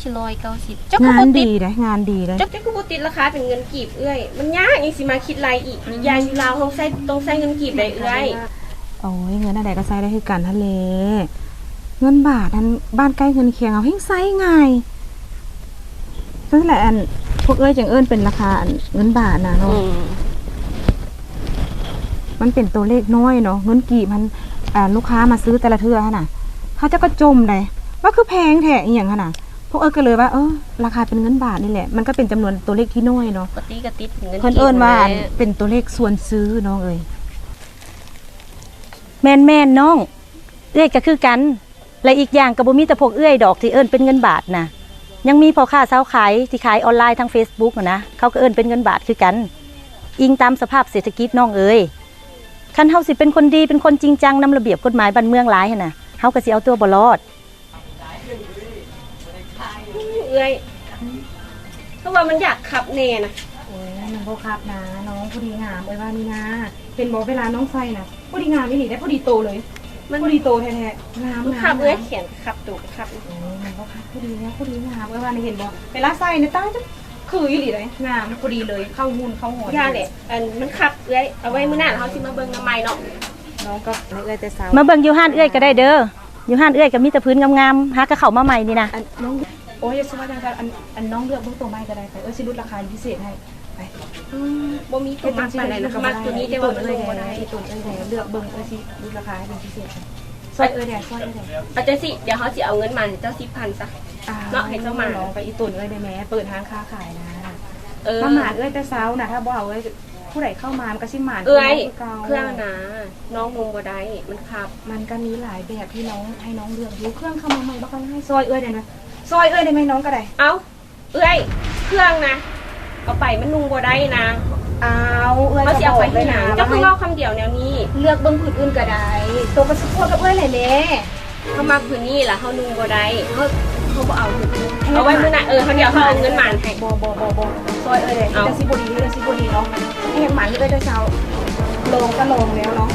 ສີ່ຮ້ອຍເກົ້າສິບ ເຈົ້າຄືບໍ່ຕິດ? ງານດີເດ້ ງານດີເດ້. ເຈົ້າ ເຈົ້າຄືບໍ່ຕິດລາຄາເປັນເງິນກີບເອື້ອຍ? ມັນຍາກຫຍັງຊິມາຄິດໄລ່ອີກ. ອີກຢ່າງຢູ່ລາວເຮົາໃຊ້ ຕ້ອງໃຊ້ເງິນກີບໄດ໋ເອື້ອຍ. ໂອ້ຍ ເງິນອັນໃດກໍໃຊ້ໄດ້ຄືກັນຫັ້ນແຫຼະ. ເງິນບາດຫັ້ນ ບ້ານໃກ້ເຮືອນຄຽງເຮົາແຮ່ງໃຊ້ງ່າຍ. ຊັ້ນແຫຼະ ອັນ ພວກເອື້ອຍຈຶ່ງເອີ້ນເປັນລາຄາ ອັນ ເງິນບາດນະເນາະ. ອືມ ມັນເປັນຕົວເລກນ້ອຍເນາະ. ເງິນກີບຫັ້ນ ອ່າ ລູກຄ້າມາຊື້ແຕ່ລະເທື່ອຫັ້ນນະ ເຂົາເຈົ້າກໍຈົ່ມໄດ໋ ວ່າຄືແພງແທ້ ອີ່ຫຍັງຫັ້ນນະ. ພວກເອື້ອຍກໍເລີຍວ່າ ເອີ ລາຄາເປັນເງິນບາດນີ້ແຫຼະ ມັນກໍເປັນຈຳນວນຕົວເລກທີ່ນ້ອຍເນາະ. ເພິ່ນເອີ້ນວ່າ ອັນ ເປັນຕົວເລກຊວນຊື້ ນ້ອງເອີຍ. ແມ່ນໆ ນ້ອງ ເອື້ອຍກໍຄືກັນ. ແລະ ອີກຢ່າງກໍບໍ່ມີແຕ່ພວກເອື້ອຍດອກທີ່ເອີ້ນເປັນເງິນບາດນະ. ຍັງມີພໍ່ຄ້າຊາວຂາຍທີ່ຂາຍອອນລາຍທາງເຟສບຸກຫັ້ນນະ ເຂົາກໍເອີ້ນເປັນເງິນບາດຄືກັນ. ອີງຕາມສະພາບເສດຖະກິດ ນ້ອງເອີຍ. ຄັນເຮົາຊິເປັນຄົນດີ ເປັນຄົນຈິງຈັງນຳລະບຽບກົດໝາຍບ້ານເມືອງຫຼາຍຫັ້ນນະ ເຮົາກໍຊິເອົາຕົວບໍ່ລອດ. ເອື້ອຍ ເພາະວ່າມັນຢາກຂັບແດ່ນະ. ໂອ້ຍ ມັນບໍ່ຂັບນາ ນ້ອງ ພໍດີງາມ ເອື້ອຍວ່ານີ້ນາ. ເຫັນບໍ່ ເວລານ້ອງໃສ່ນະ ພໍດີງາມອີ່ຫຼີເດ້ ພໍດີໂຕເລີຍ. ມັນ ພໍດີໂຕແທ້ໆ ງາມ ງາມ ງາມ. ມັນຂັບເອື້ອຍແຂນຂັບໂຕກໍຂັບ. ໂອ້ຍ ມັນບໍ່ຂັບ ພໍດີແລ້ວ ພໍດີງາມ ເອື້ອຍວ່ານີ້. ເຫັນບໍ່ ເວລາໃສ່ນີ້ ຕາຍ ຄືອີ່ຫຼີເດ້ ງາມ ພໍດີເລີຍ ເຂົ້າຫຸ່ນເຂົ້າຫອນ. ຢ່າແຫຼະ ອັນ ມັນຂັບເອື້ອຍ. ເອົາໄວ້ມື້ໜ້າເຮົາຊິມາເບິ່ງນຳໃໝ່ເນາະ. ນ້ອງກໍເອື້ອຍແຕ່ເຊົ້າ ມາເບິ່ງຢູ່ຮ້ານເອື້ອຍກໍໄດ້ເດີ. ຢູ່ຮ້ານເອື້ອຍກໍມີແຕ່ພື້ນງາມໆ ຫາກໍເຂົ້າມາໃໝ່ນີ້ນະ. ອັນນ້ອງ ໂອ້ຍ ຢ່າຊິວ່າຈັ່ງຊັ້ນ ອັນ ອັນນ້ອງເລືອກເບິ່ງໂຕໃໝ່ກໍໄດ້. ໄປ ເອື້ອຍຊິຫຼຸດລາຄາພິເສດໃຫ້. ໄປ ອືມ ບໍ່ມີໂຕມັກປານໃດນະ. ມັກໂຕນີ້ແຕ່ວ່າມັນລົງບໍ່ໄດ້. ເອື້ອຍເລືອກເບິ່ງ ເອື້ອຍຊິຫຼຸດລາຄາໃຫ້ເປັນພິເສດ. ຊ່ອຍເອື້ອຍແດ່ ຊ່ອຍເອື້ອຍແດ່. ເອົາຈັ່ງຊີ້ ດຽວເຮົາຊິເອົາເງິນມາໃຫ້ເຈົ້າສິບພັນຊະ ອ່າ ເນາະ ໃຫ້ເຈົ້າໝານ. ນ້ອງໄປອີ່ຕົນເອື້ອຍໄດ້ແມ້ ເປີດຮ້ານຄ້າຂາຍນະ. ເອີ ມາໝານເອື້ອຍແຕ່ເຊົ້ານະ ຖ້າບໍ່ເອົາເອື້ອຍ ຜູ້ໃດເຂົ້າມາມັນກໍຊິໝານ. ເອື້ອຍ ເຄື່ອງນະ ນ້ອງນຸ່ງບໍ່ໄດ້ ມັນຂັບ. ມັນກໍມີຫຼາຍແບບທີ່ນ້ອງ ໃຫ້ນ້ອງເລືອກຢູ່. ເຄື່ອງເຂົ້າມາໃໝ່ບໍ່ຄ່ອຍໃຫ້. ຊ່ອຍເອື້ອຍແດ່ ຊ່ອຍເອື້ອຍໄດ້ແມ້ ນ້ອງກໍໄດ້. ເອົ້າ ເອື້ອຍ ເຄື່ອງນະ ເອົາໄປມັນນຸ່ງບໍ່ໄດ້ນະ. ອ້າວ ເອື້ອຍ ເຮົາຊິເອົາໄປເຮັດຫຍັງ? ເຈົ້າຄືເວົ້າຄຳດຽວແນວນີ້. ເລືອກເບິ່ງຜືນອື່ນກໍໄດ້. ໂຕກໍຊິພວດກັບເອື້ອຍແຫຼະແມ່. ເຮົາມັກຜືນນີ້ລະ ເຮົານຸ່ງບໍ່ໄດ້. ເຮົາ ເຮົາບໍ່ເອົາ. ເອົາໄວ້ມື້ໜ້າ. ເອີ ເຮົາດຽວເຮົາເອົາເງິນມາໃຫ້. ບໍ່ ບໍ່ ບໍ່ ບໍ່ ຊ່ອຍເອື້ອຍເດີ້. ເອົ້າ ຈັ່ງຊິບໍ່ດີ ຈັ່ງຊິບໍ່ດີເນາະ. ເຮັດມັນເອື້ອຍແຕ່ເຊົ້າ. ລອງກໍລອງແລ້ວເນາະ.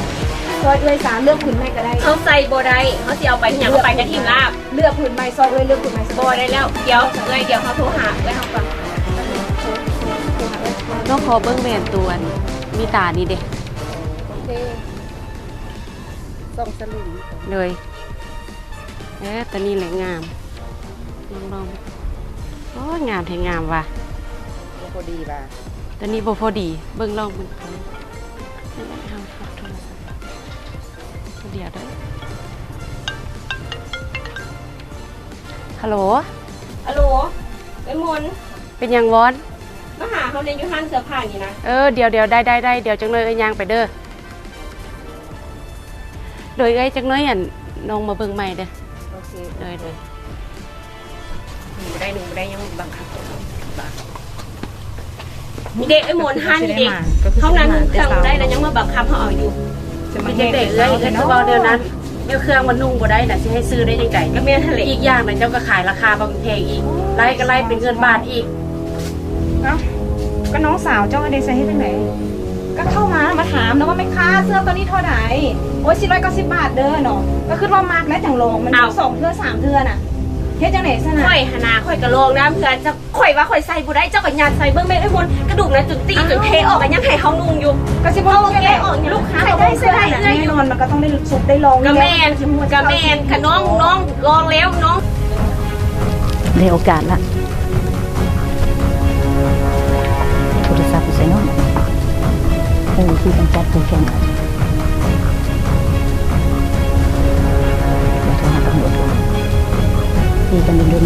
ຊ່ອຍເອື້ອຍຊະ ເລືອກຜືນໃໝ່ກໍໄດ້. ເຮົາໃສ່ບໍ່ໄດ້. ເຮົາຊິເອົາໄປເຮັດຫຍັງ? ເອົາໄປກະຖິ້ມລາບ. ເລືອກຜືນໃໝ່ ຊ່ອຍເອື້ອຍເລືອກຜືນໃໝ່. ບໍ່ໄດ້ແລ້ວ. ດຽວເອື້ອຍ ດຽວເຮົາໂທຫາເອື້ອຍເຮົາກ່ອນ. ນ້ອງຂໍເບິ່ງແວ່ນຕົວນີ້ ມີຕານີ້ເດ້. ໂອເຄ ສອງສະລຶງ. ໂດຍ. ເອີ ຕົວນີ້ແຫຼະງາມ. ລອງໆ. ໂອ້ຍ ງາມແທ້ ງາມວ່ະ. ບໍ່ພໍດີວ່າ. ຕົວນີ້ບໍ່ພໍດີ. ເບິ່ງລອງເບິ່ງ. ດຽວເດີ້. ຮັລໂຫຼ ຮັລໂຫຼ ເອື້ອຍມົນ. ເປັນຫຍັງວອນ? ມາຫາເຮົາແດ່ ຢູ່ຮ້ານເສື້ອຜ້ານີ້ນະ. ເອີ ດຽວໆ ໄດ້ໆໆ ດຽວຈັກໜ້ອຍເອື້ອຍຍ່າງໄປເດີ້. ໂດຍ ເອື້ອຍ ຈັກໜ້ອຍ ອັນ ນ້ອງມາເບິ່ງໃໝ່ເດີ້. ໂອເຄ ໂດຍໆ. ໜຶ່ງບໍ່ໄດ້ ໜຶ່ງບໍ່ໄດ້ ຍັງບັງຄັບ. ນີ້ເດ້ ເອື້ອຍມົນ ຮ້ານນີ້ເດ້. ເຮົານັ່ງໜຶ່ງເຄື່ອງບໍ່ໄດ້ ແລ້ວຍັງມາບັງຄັບເຮົາເອົາຢູ່. ເປັນຈັ່ງໃດເອື້ອຍ ເອື້ອຍຄືເວົ້າແນວນັ້ນ? ແນວເຄື່ອງມັນນຸ່ງບໍ່ໄດ້ນະ ຊິໃຫ້ຊື້ໄດ້ຈັ່ງໃດ? ກໍແມ່ນຫັ້ນແຫຼະ. ອີກຢ່າງນະ ເຈົ້າກໍຂາຍລາຄາບັກແພງອີກ. ລາຍກໍລາຍເປັນເງິນບາດອີກ. ເອົ້າ ກໍນ້ອງສາວເຈົ້າເດ້ ໃສ່ເຮັດຈັ່ງໃດ? ກໍເຂົ້າມາ ມາຖາມນະວ່າ ແມ່ຄ້າ ເສື້ອໂຕນີ້ເທົ່າໃດ? ໂອ້ຍ ສີ່ຮ້ອຍເກົ້າສິບບາດເດີເນາະ. ກໍຄິດວ່າມັກແລ້ວຈັ່ງລອງ. ມັນ ເອົ້າ ສອງເທື່ອສາມເທື່ອນະ. ເຮັດຈັ່ງໃດຊັ້ນນະ? ຂ້ອຍຫັ້ນນະ ຂ້ອຍກໍລອງນຳເທື່ອ. ເຈົ້າ ຂ້ອຍວ່າຂ້ອຍໃສ່ບໍ່ໄດ້ ເຈົ້າກໍຍັດໃສ່ເບິ່ງ. ແມ່ນເອື້ອຍມົນ ກະດູກນະ ຈົນຕີ ເອົ້າ ຈົນເພອອກ ກໍຍັງໃຫ້ເຮົານຸ່ງຢູ່. ກໍຊິບໍ່ເອົາແກ້ອອກຫຍັງ? ລູກຄ້າ ໃສ່ໄດ້ ໃສ່ໄດ້ ແນ່ນອນ ມັນກໍຕ້ອງໄດ້ສຸກໄດ້ລອງ. ກໍແມ່ນ ກໍແມ່ນ. ຄັນນ້ອງ ນ້ອງລອງແລ້ວ ນ້ອງ ໄດ້ໂອກາດລະ. ໂທລະສັບຢູ່ໃສເນາະ? ເອີ ທີ່ກຳຈັດໂປຣແກຣມ. ດຽວໂທຫາຕຳຫຼວດກ່ອນ. ຕີກັນດົນໆ ເດີ.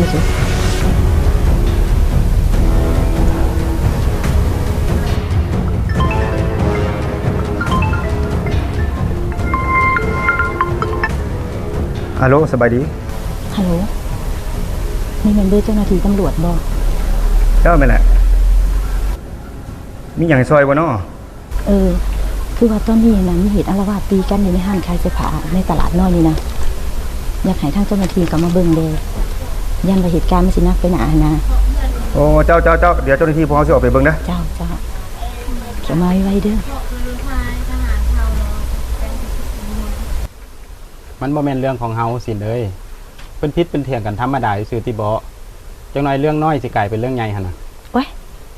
ອາໂລ ສະບາຍດີ. ຮັລໂຫຼ ນີ້ແມ່ນເບີເຈົ້າໜ້າທີ່ຕຳຫຼວດບໍ່? ເຈົ້າ ແມ່ນແຫຼະ. ມີຫຍັງໃຫ້ຊ່ອຍບໍ່ນໍ? ເອີ ຄືວ່າຕອນນີ້ນະ ມີເຫດອາລະວາດຕີກັນຢູ່ໃນຮ້ານຂາຍເສື້ອຜ້າໃນຕະຫຼາດນ້ອຍນີ້ນະ. ຢາກໃຫ້ທາງເຈົ້າໜ້າທີ່ເຂົ້າມາເບິ່ງແດ່ ຢ້ານວ່າເຫດການມັນຊິໜັກໄປໜ້າຫັ້ນນະ. ໂອ້ ເຈົ້າ ເຈົ້າ ເຈົ້າ ດຽວເຈົ້າໜ້າທີ່ພວກເຮົາຊິອອກໄປເບິ່ງເດີ້. ເຈົ້າ ເຈົ້າ ເຂົ້າມາໄວໆ ເດີ. ມັນບໍ່ແມ່ນເລື່ອງຂອງເຮົາ ສິນເອີຍ. ເພິ່ນຜິດເພິ່ນຖຽງກັນທຳມະດາຊື່ໆຕິເບາະ. ຈັກໜ້ອຍເລື່ອງນ້ອຍຊິກາຍເປັນເລື່ອງໃຫຍ່ຫັ້ນນະ. ໂອ້ຍ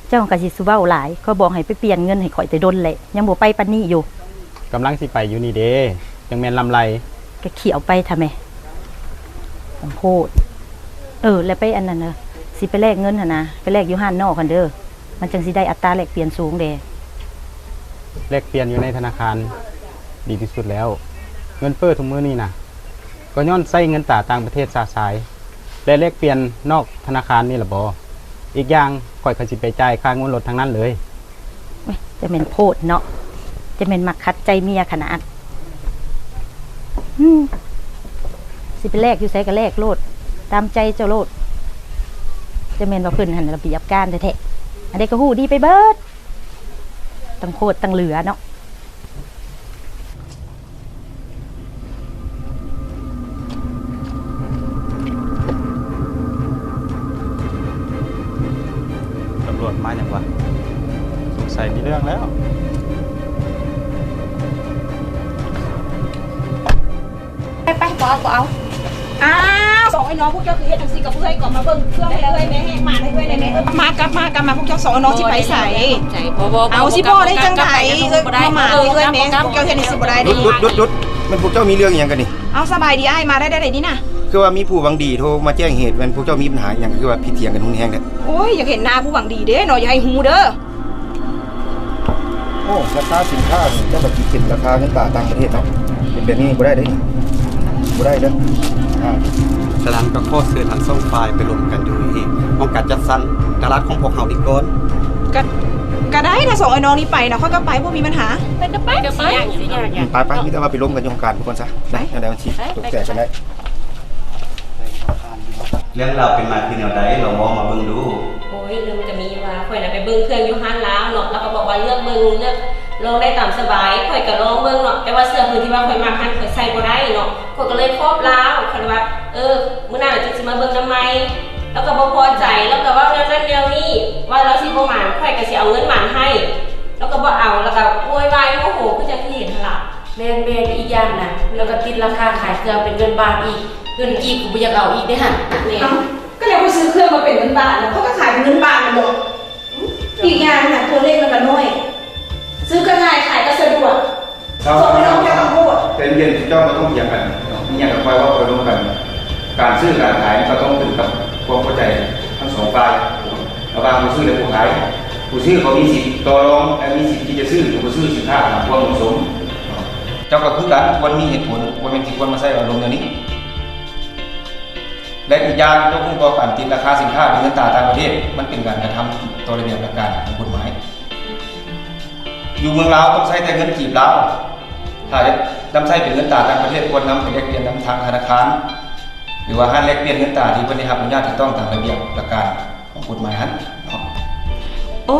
ເຈົ້າກໍຊິເວົ້າຫຼາຍ. ຂ້ອຍບອກໃຫ້ໄປປ່ຽນເງິນໃຫ້ຂ້ອຍແຕ່ດົນແຫຼະ ຍັງບໍ່ໄປປານນີ້ຢູ່. ກຳລັງຊິໄປຢູ່ນີ້ເດ້ ຈັ່ງແມ່ນລຳໄລ. ກໍຂຽວໄປຖ້າແມ້ ສຳໂພດ. ເອີ ແລ້ວໄປອັນນັ້ນເດີ ຊິໄປແລກເງິນຫັ້ນນະ ໄປແລກຢູ່ຮ້ານນອກຫັ້ນເດີ. ມັນຈັ່ງຊິໄດ້ອັດຕາແລກປ່ຽນສູງແດ່. ແລກປ່ຽນຢູ່ໃນທະນາຄານດີທີ່ສຸດແລ້ວ. ເງິນເຟີ້ທຸກມື້ນີ້ນະ ກໍຍ້ອນໃຊ້ເງິນຕາຕ່າງປະເທດຊະຊາຍ ແລະ ແລກປ່ຽນນອກທະນາຄານນີ້ລະບໍ. ອີກຢ່າງ ຂ້ອຍກໍຊິໄປຈ່າຍຄ່າງົວລົດທັງນັ້ນເລີຍ. ໂອ້ຍ ຈະແມ່ນໂພດເນາະ ຈະແມ່ນມັກຂັດໃຈເມຍຂະໜາດ. ອືມ ຊິໄປແລກຢູ່ໃສກໍແລກໂລດ ຕາມໃຈເຈົ້າໂລດ. ຈະແມ່ນວ່າເພິ່ນຫັ້ນລະບຽບການແທ້ໆ. ອັນໃດກໍຮູ້ດີໄປເບິດ ຕັ້ງໂຄດຕັ້ງເຫຼືອເນາະ. ຕຳຫຼວດມາຫຍັງວະ? ສົງໄສມີເລື່ອງແລ້ວ. ໄປໆ ບໍ່ເອົາ ບໍ່ເອົາ. ອ້າວ ສອງໄອ້ນ້ອງ ພວກເຈົ້າຄືເຮັດຈັ່ງຊີ້ກັບເອື້ອຍ? ກໍມາເບິ່ງເຄື່ອງໃຫ້ເອື້ອຍແມ້ ແຫກໝານໃຫ້ເອື້ອຍແດ່ແມ້. ມາກັບ ມາກັບມາ ພວກເຈົ້າສອງໄອ້ນ້ອງຊິໄປໃສ? ມາກັບມາ ພວກເຈົ້າສອງໄອ້ນ້ອງຊິໄປໃສ? ມາກັບມາ ເອື້ອຍແມ້ ພວກເຈົ້າເຮັດຈັ່ງຊີ້ບໍ່ໄດ້ເດ້. ຢຸດ ຢຸດ ຢຸດ ແມ່ນພວກເຈົ້າມີເລື່ອງອີ່ຫຍັງກັນນີ້? ເອົ້າ ສະບາຍດີອ້າຍ ມາໄດ້ ໄດ້ ໄດ້ນີ້ນະ. ຄືວ່າມີຜູ້ຫວັງດີໂທມາແຈ້ງເຫດ ແມ່ນພວກເຈົ້າມີບັນຫາຫຍັງ ຄືວ່າຜິດຖຽງກັນຮຸນແຮງແທ້? ໂອ້ຍ ຢາກເຫັນໜ້າຜູ້ຫວັງດີເດ້ເນາະ ຢ່າໃຫ້ຮູ້ເດີ້. ໂອ້ ລາຄາສິນຄ້ານີ້ ເຈົ້າກໍຄິດເປັນລາຄາເງິນຕາຕ່າງປະເທດເນາະ. ເປັນແບບນີ້ບໍ່ໄດ້ເດ້ນີ້ ບໍ່ໄດ້ເດີ້. ອາ ສະນັ້ນກໍຂໍເຊີນທັງສອງຝ່າຍໄປລົມກັນຢູ່ທີ່ຫ້ອງການຈັດສັນຕະຫຼາດຂອງພວກເຮົານີ້ກ່ອນ. ກໍ ກໍໄດ້ນະ ສອງອ້າຍນ້ອງນີ້ໄປນະ ຂ້ອຍກໍໄປ ບໍ່ມີບັນຫາ. ໄປກໍໄປ ໄປ ໄປ ໄປ ມີແຕ່ວ່າໄປລົມກັນຢູ່ຫ້ອງການພຸ້ນກ່ອນຊະ. ໄປ ໄດ້ ໄດ້ ມັນຊິຕົກແຕກກັນໄດ້. ເລື່ອງລາວເປັນມາຄືແນວໃດ? ລອງເວົ້າມາເບິ່ງດູ. ໂອ້ຍ ເລື່ອງມັນກະມີຢູ່ວ່າ ຂ້ອຍນະໄປເບິ່ງເຄື່ອງຢູ່ຮ້ານລາວເນາະ ລາວກະບອກວ່າເລືອກເບິ່ງ ເລືອກລອງໄດ້ຕາມສະບາຍ. ຂ້ອຍກະລອງເບິ່ງເນາະ ແຕ່ວ່າເສື້ອໂຕທີ່ວ່າຂ້ອຍມັກຫັ້ນ ຂ້ອຍໃສ່ບໍ່ໄດ້ເນາະ. ຂ້ອຍກະເລີຍຂອບລາວ ຂ້ອຍວ່າ ເອີ ມື້ໜ້າລະຈຶ່ງຊິມາເບິ່ງນຳໃໝ່. ລາວກະບໍ່ພໍໃຈ ລາວກະເວົ້າແນວນັ້ນແນວນີ້ ວ່າລາວຊິບໍ່ໝານ ຂ້ອຍກະຊິເອົາເງິນໝານໃຫ້ ລາວກະບໍ່ເອົາ ລາວກະໂວຍວາຍໂມໂຫ ຄືຈັ່ງທີ່ເຫັນຫັ້ນລະ. ແມ່ນໆ ອີກຢ່າງນະ ລາວກະຕິດລາຄາຂາຍເຄື່ອງເປັນເງິນບາດອີກ ເງິນກີບກະບໍ່ຢາກເອົາອີກເດ້ຫັ້ນ. ແມ່ນ ກະແລ້ວຂ້ອຍຊື້ເຄື່ອງມາເປັນເງິນບາດ ແລ້ວຂ້ອຍກະຂາຍເປັນເງິນບາດແມ່ນບໍ່? ອີກຢ່າງນະ ຕົວເລກມັນກະນ້ອຍ ຊື້ກະງ່າຍ ຂາຍກະສະດວກ. ເຈົ້າ ສົ່ງໃຫ້ນ້ອງເຈົ້າຄຳພູດ ໃຈເຢັນໆ ເຈົ້າບໍ່ຕ້ອງຖຽງກັນເນາະ ມີຫຍັງກະຄ່ອຍເວົ້າຄ່ອຍລົມກັນ. ການຊື້ການຂາຍມັນກະຕ້ອງຂຶ້ນກັບຄວາມເຂົ້າໃຈທັງສອງຝ່າຍ ລະຫວ່າງຜູ້ຊື້ ແລະ ຜູ້ຂາຍ. ຜູ້ຊື້ກະມີສິດຕໍ່ລອງ ແລະ ມີສິດທີ່ຈະຊື້ ຫຼື ບໍ່ຊື້ສິນຄ້າຕາມຄວາມເໝາະສົມ. ເຈົ້າກະຄືກັນ ຄວນມີເຫດຜົນ ບໍ່ແມ່ນຊິຄວນມາໃຊ້ອາລົມແນວນີ້. ແລະ ອີກຢ່າງ ເຈົ້າຮູ້ບໍ່ ການຕິດລາຄາສິນຄ້າເປັນເງິນຕາຕ່າງປະເທດ ມັນເປັນການກະທຳຜິດຕໍ່ລະບຽບຫຼັກການຂອງກົດໝາຍ. ຢູ່ເມືອງລາວຕ້ອງໃຊ້ແຕ່ເງິນກີບລາວ. ຖ້າຈະນຳໃຊ້ເປັນເງິນຕາຕ່າງປະເທດ ຄວນນຳໄປແລກປ່ຽນນຳທາງທະນາຄານ ຫຼືວ່າຮ້ານແລກປ່ຽນເງິນຕາທີ່ເພິ່ນໄດ້ຮັບອະນຸຍາດຖືກຕ້ອງຕາມລະບຽບຫຼັກການຂອງກົດໝາຍຫັ້ນເນາະ. ໂອ້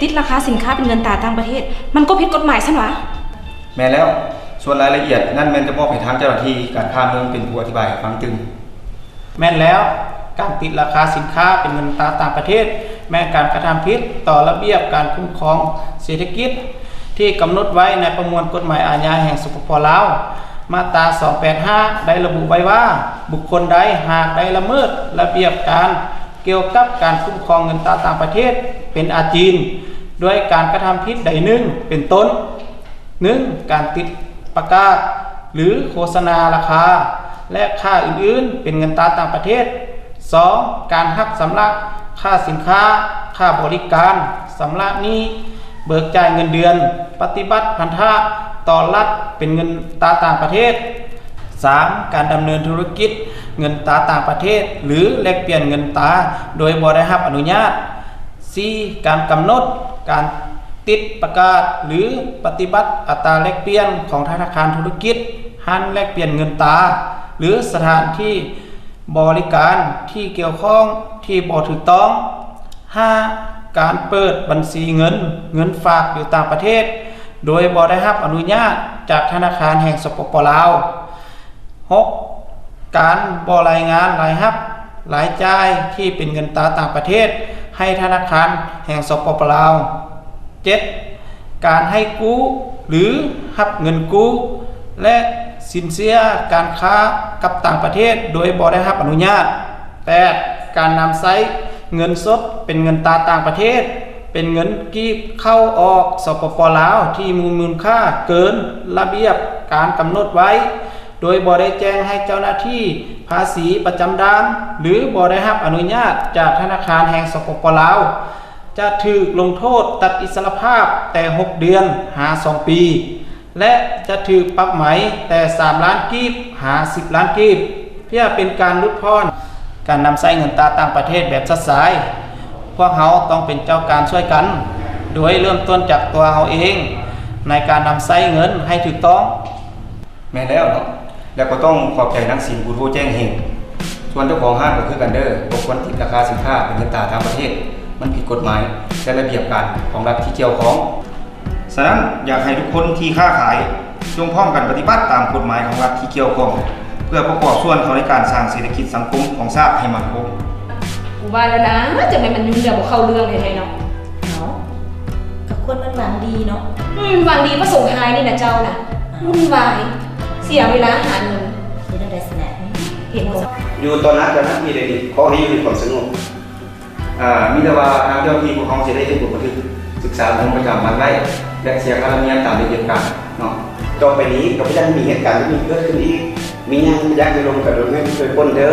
ຕິດລາຄາສິນຄ້າເປັນເງິນຕາຕ່າງປະເທດ ມັນກະຜິດກົດໝາຍຊັ້ນຫວາ? ແມ່ນແລ້ວ ສ່ວນລາຍລະອຽດນັ້ນແມ່ນຈະມອບໃຫ້ທາງເຈົ້າໜ້າທີ່ການຄ້າເມືອງເປັນຜູ້ອະທິບາຍໃຫ້ຟັງຕື່ມ. ແມ່ນແລ້ວ ການຕິດລາຄາສິນຄ້າເປັນເງິນຕາຕ່າງປະເທດ ແມ່ນການກະທຳຜິດຕໍ່ລະບຽບການຄຸ້ມຄອງເສດຖະກິດ ທີ່ກຳນົດໄວ້ໃນປະມວນກົດໝາຍອາຍາແຫ່ງ ສປປ ລາວ ມາດຕາສອງແປດຫ້າ ໄດ້ລະບຸໄວ້ວ່າ ບຸກຄົນໃດຫາກໄດ້ລະເມີດລະບຽບການກ່ຽວກັບການຄຸ້ມຄອງເງິນຕາຕ່າງປະເທດເປັນອາຈິນ ດ້ວຍການກະທຳຜິດໃດໜຶ່ງ ເປັນຕົ້ນ ໜຶ່ງ ການຕິດປະກາດ ຫຼື ໂຄສະນາລາຄາ ແລະ ຄ່າອື່ນໆ ເປັນເງິນຕາຕ່າງປະເທດ. ສອງ ການຮັບຊຳລະຄ່າສິນຄ້າ, ຄ່າບໍລິການ, ຊຳລະໜີ້, ເບີກຈ່າຍເງິນເດືອນ, ປະຕິບັດພັນທະຕໍ່ລັດເປັນເງິນຕາຕ່າງປະເທດ. ສາມ ການດຳເນີນທຸລະກິດເງິນຕາຕ່າງປະເທດ ຫຼື ແລກປ່ຽນເງິນຕາໂດຍບໍ່ໄດ້ຮັບອະນຸຍາດ. ສີ່ ການກຳນົດ, ການຕິດປະກາດ ຫຼື ປະຕິບັດອັດຕາແລກປ່ຽນຂອງທະນາຄານທຸລະກິດ, ຮ້ານແລກປ່ຽນເງິນຕາ ຫຼື ສະຖານທີ່ບໍລິການທີ່ກ່ຽວຂ້ອງທີ່ບໍ່ຖືກຕ້ອງ. ຫ້າ ການເປີດບັນຊີເງິນ, ເງິນຝາກຢູ່ຕ່າງປະເທດ ໂດຍບໍ່ໄດ້ຮັບອະນຸຍາດຈາກທະນາຄານແຫ່ງ ສປປ ລາວ. ຫົກ ການບໍ່ລາຍງານລາຍຮັບ, ລາຍຈ່າຍທີ່ເປັນເງິນຕາຕ່າງປະເທດໃຫ້ທະນາຄານແຫ່ງ ສປປ ລາວ. ເຈັດ ການໃຫ້ກູ້ ຫຼື ຮັບເງິນກູ້ ແລະ ສິນເຊື່ອການຄ້າກັບຕ່າງປະເທດໂດຍບໍ່ໄດ້ຮັບອະນຸຍາດ. ແປດ ການນຳໃຊ້ເງິນສົດເປັນເງິນຕາຕ່າງປະເທດ ເປັນເງິນກີບເຂົ້າອອກ ສປປ ລາວ ທີ່ມີມູນຄ່າເກີນລະບຽບການກຳນົດໄວ້ ໂດຍບໍ່ໄດ້ແຈ້ງໃຫ້ເຈົ້າໜ້າທີ່ພາສີປະຈຳດ່ານ ຫຼື ບໍ່ໄດ້ຮັບອະນຸຍາດຈາກທະນາຄານແຫ່ງ ສປປ ລາວ ຈະຖືກລົງໂທດຕັດອິດສະລະພາບແຕ່ຫົກເດືອນຫາສອງປີ ແລະ ຈະຖືກປັບໃໝແຕ່ສາມລ້ານກີບຫາສິບລ້ານກີບ ເພື່ອເປັນການຫຼຸດຜ່ອນ. ການນຳໃຊ້ເງິນຕາຕ່າງປະເທດແບບຊັດຊາຍ ພວກເຮົາຕ້ອງເປັນເຈົ້າການຊ່ວຍກັນ ໂດຍເລີ່ມຕົ້ນຈາກຕົວເຮົາເອງ ໃນການນຳໃຊ້ເງິນໃຫ້ຖືກຕ້ອງ. ແມ່ນແລ້ວເນາະ ແລະ ກໍຕ້ອງຂອບໃຈນາງສິນຜູ້ໂທແຈ້ງເຫດ. ສ່ວນເຈົ້າຂອງຮ້ານກໍຄືກັນເດີ ບໍ່ຄວນຕິດລາຄາສິນຄ້າເປັນເງິນຕາຕ່າງປະເທດ ມັນຜິດກົດໝາຍ ແລະ ລະບຽບການຂອງລັດທີ່ກ່ຽວຂ້ອງ. ສະນັ້ນ ຢາກໃຫ້ທຸກຄົນທີ່ຄ້າຂາຍ ຈົ່ງພ້ອມກັນປະຕິບັດຕາມກົດໝາຍຂອງລັດທີ່ກ່ຽວຂ້ອງ ເພື່ອປະກອບສ່ວນເຂົ້າໃນການສ້າງເສດຖະກິດສັງຄົມຂອງຊາດໃຫ້ໝັ້ນຄົງ. ກູວ່າແລ້ວນະ ຈັ່ງແມ່ນມັນຫຍຸ້ງເລື່ອງບໍ່ເຂົ້າເລື່ອງແທ້ໆເນາະ. ເອົ້າ ກະຄົນມັນຫວັງດີເນາະ. ອືມ ຫວັງດີປະສົງຮ້າຍນີ້ນະເຈົ້ານະ. ວຸ່ນວາຍ ເສຍເວລາຫາເງິນ. ເຮັດແນວໃດຊັ້ນນະ? ເຫັນບໍ່? ຢູ່ຕໍ່ໜ້າເຈົ້າໜ້າທີ່ເດນີ້ ຂໍໃຫ້ຢູ່ໃນຄວາມສະຫງົບ. ອາ ມີແຕ່ວ່າທາງເຈົ້າໜ້າທີ່ພວກເຮົາຊິໄດ້ເຮັດບົດບັນທຶກສຶກສາລົງປະຈຳວັນໄວ້ ແລະ ເສຍຄ່າທຳນຽມຕາມລະບຽບການເນາະ. ຕໍ່ໄປນີ້ກໍບໍ່ຢາກໃຫ້ມີເຫດການແບບນີ້ເກີດຂຶ້ນອີກ. ມີຫຍັງຢາກໃຫ້ລົມກັນໂດຍເຫດໂດຍຜົນເດີ.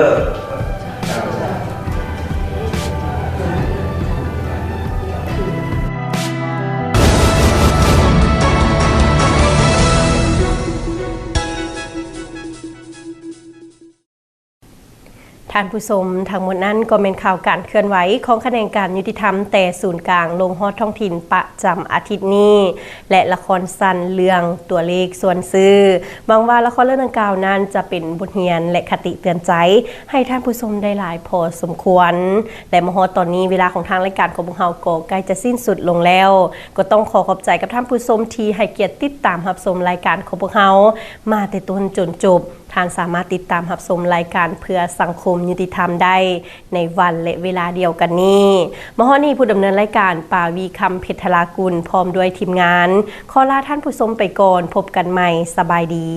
ທ ທ່ານຜູ້ຊົມ, ທັງໝົດນັ້ນກໍແມ່ນຂ່າວການເຄື່ອນໄຫວຂອງຂະແໜງການຍຸຕິທຳ ແຕ່ສູນກາງລົງຮອດທ້ອງຖິ່ນປະຈຳອາທິດນີ້ ແລະ ລະຄອນສັ້ນເລື່ອງຕົວເລກສ່ວນຊື່. ຫວັງວ່າລະຄອນເລື່ອງດັ່ງກ່າວນັ້ນຈະເປັນບົດຮຽນ ແລະ ຄະຕິເຕືອນໃຈໃຫ້ທ່ານຜູ້ຊົມໄດ້ຫຼາຍພໍສົມຄວນ. ແລະ ມາຮອດຕອນນີ້ ເວລາຂອງທາງລາຍການຂອງພວກເຮົາກໍໃກ້ຈະສິ້ນສຸດລົງແລ້ວ. ກໍຕ້ອງຂໍຂອບໃຈກັບທ່ານຜູ້ຊົມທີ່ໃຫ້ກຽດຕິດຕາມຮັບຊົມລາຍການຂອງພວກເຮົາມາແຕ່ຕົ້ນຈົນຈົບ. ທ່ານສາມາດຕິດຕາມຮັບຊົມລາຍການເພື່ອສັງຄົມຍຸຕິທຳໄດ້ໃນວັນ ແລະ ເວລາດຽວກັນນີ້. ມາຮອດນີ້ ຜູ້ດຳເນີນລາຍການ ປາວີ ຄຳເພັດທະລາກຸນ ພ້ອມດ້ວຍທີມງານ ຂໍລາທ່ານຜູ້ຊົມໄປກ່ອນ. ພົບກັນໃໝ່. ສະບາຍດີ.